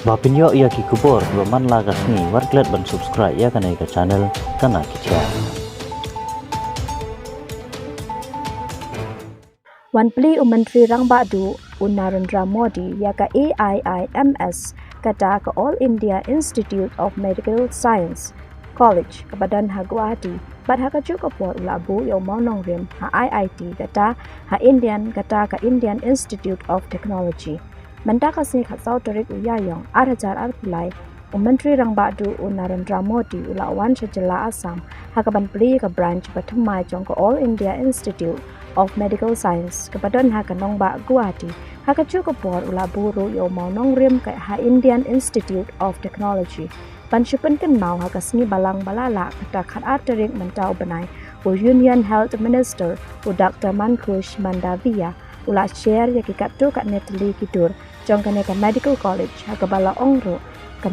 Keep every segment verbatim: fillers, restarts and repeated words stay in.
Ba pynïoh ïa ki khubor kiba man la ka sngi, wat klet ban subscribe ïa kane ka channel Kana Ki Khia. Wan plie u Myntri Rangbah Duh u Narendra Modi ïa ka A I I M S, kata ka All India Institute of Medical Science College kaba don ha Guwahati, bad ha kajuh ka por u la buh ïa u mawnongrim ha I I T kata ha Indian, kata ka Indian Institute of Technology. Mynta ka sngi khatsaw tarik u Ïaïong ar hajar arphew lai, u Myntri Rangbah Duh u Narendra Modi u la wan sha jylla Assam ha kaban plie ka branch ba thymmai jong ka All India Institute of Medical Science kaba don ha ka nongbah Guwahati. Ha kajuh ka por u la buh ruh ïa u mawnongrim ka ha Indian Institute of Technology ban shu pynkynmaw ha ka sngi Balang ba la lah, kata khatar tarik mynta u bnai, u Union Health Minister u Doctor Mankhush Mandaviya u la share ïa ki katto katne tylli ki dur jong kane ka Medical College ha kaba la ong ruh ka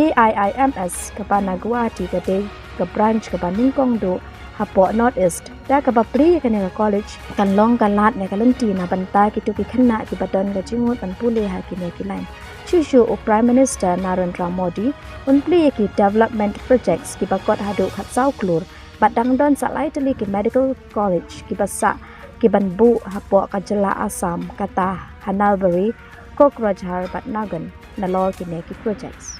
A I I M S kaba na Guwahati ka dei ka branch kaba nyngkong duh hapoh North East. Da kaba plie kane ka college kan long ka lad ne ka lynti na bynta kito ki khynnah kiba don ka jingmut ban pule ha kine ki line. Shuh shuh u Prime Minister Narendra Modi un plie ïa ki development projects kiba kot haduh khatsaw klur, bad dang don sa lai tylli ki medical college kiba sah kiban buh hapoh ka jylla Assam, kata ha Nalbari, Kokrajhar bad Nagaon nalor kine ki projects.